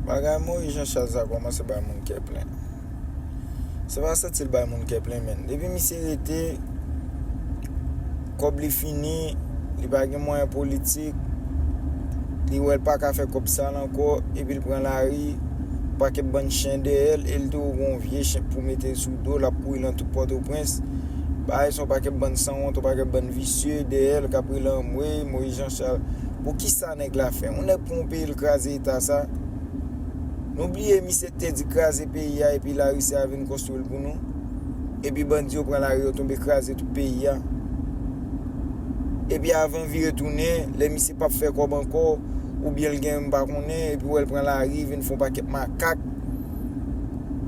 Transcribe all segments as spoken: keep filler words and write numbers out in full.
Bagay Moyiz Jan Chal sa kòmanse bay moun kè plen. Se pa santi l bay moun kè plen, menn. Depi misye rete, kòb li fini, li pa gen mwayen politik, li wè l pa ka fè kòb sa l ankò, epi l pran lari, pakèt bann chen dèyè l, e l te gon vye chen pou mete l sou do l, ap kouri nan tout Pòtoprens. Bagay se yon pakèt bann sanwont, yon pakèt bann visye dèyè l k ap rele anmwey, Moyiz Jan Chal. Poukisa nèg la fè? Yon nèg pou yon peyi l kraze eta sa? Nou bliye misye te di kraze peyi a epi Larisi a vin konstwi l pou nou. Epi bandi yo pran lari yo tonbe kraze tout peyi a. Epi avan vire tounen, lè misye p ap fè kòb ankò, oubyen l gen m pa konnen, epi wè l pran lari, vin fè yon pakèt makak.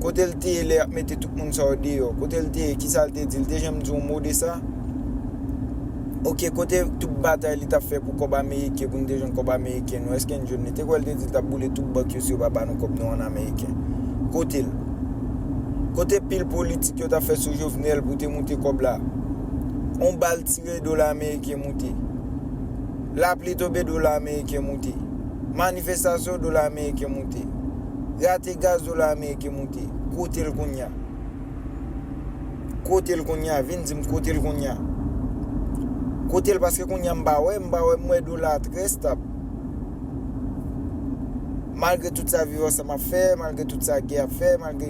Kote l te ye lè y ap mete tout moun sa yo deyò? Kote l te ye? Kisa l te di? L te janm di yon mo de sa? Oke, kote tout batay li t ap fè pou kòb ameriken, pou n te jwenn kòb ameriken nou? Èske n jwenn li? Te kwè l te di l t ap boule tout bank yo si yo pa ba nou kòb nou an ameriken. Kote l? Kote pil politik yo t ap fè sou Jovenel pou te moute kòb la? On bal tire, dola ameriken moute. Lapli tonbe, dola ameriken moute. Manifestasyon, dola ameriken moute. Rate gaz, dola ameriken moute. Kote l kounye a? Kote l kounye a? Vin di m kote l kounye a. Kote l, paske kounye a m pa wè, m pa wè, m wè dola a trè stab. Malgre tout sa Viv Ansanm ap fè, malgre tout sa Gè ap fè, malgre,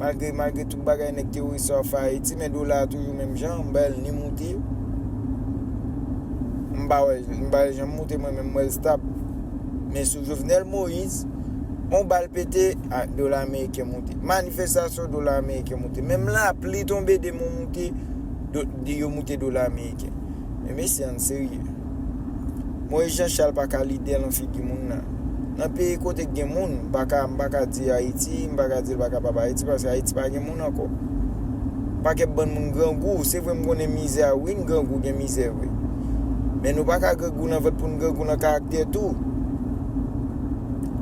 malgre, malgre tout bagay nèg teworis yo ap fè Ayiti, men dola a toujou menm jan, m pa wè l ni moute, m pa wè, m pa wè l janm moute, mwen menm m wè l stab. Men sou Jovenel Moïse, on bal pete, a, dola ameriken moute. Manifestasyon, dola ameriken moute. Menm lapli tonbe, de moun moute, do, de yo moute dola ameriken. Men mesye, ann serye. Moyiz Jan Chal pa ka lide nan figi moun nan. Nan peyi kote k gen moun, m pa ka, m pa ka di Ayiti, m pa ka di l pa kapab Ayiti, paske Ayiti pa gen moun ankò. Pakèt bann moun grangou, se vre m konnen mizè a, wi, n grangou, gen mizè vre. Men nou pa ka grangou nan vant pou n grangou nan karaktè tou.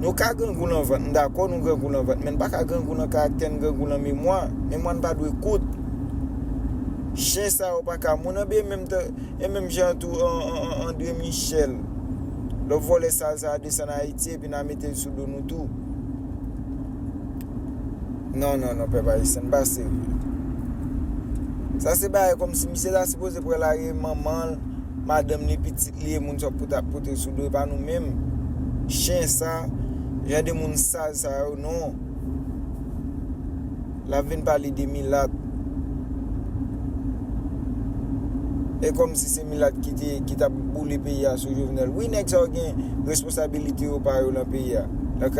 Nou ka grangou nan vant, m dakò nou grangou nan vant, men n pa ka grangou nan karaktè, n grangou nan memwa. Memwa n pa dwe kout. Chen sa yo pa ka moun anbe menm tan, e menm jan tou an, an, an, André Michel. Lòt vòlè sal sa a desann Ayiti epi n a mete l sou do nou tou. Non, non, non, pèp ayisyen, n pa serye. Sa se bagay kòmsi misye ta sipoze pran lari manman l, madanm li, pitit li, e moun sa pou ta pote sou do, e pa nou menm. Chen sa, jan de moun sal sa yo, non. L ap vin pale de milat. E kòmsi se milat ki te, ki t ap boule peyi a sou Jovenel. Wi, nèg sa yo gen responsabilite yo pa yo nan peyi a.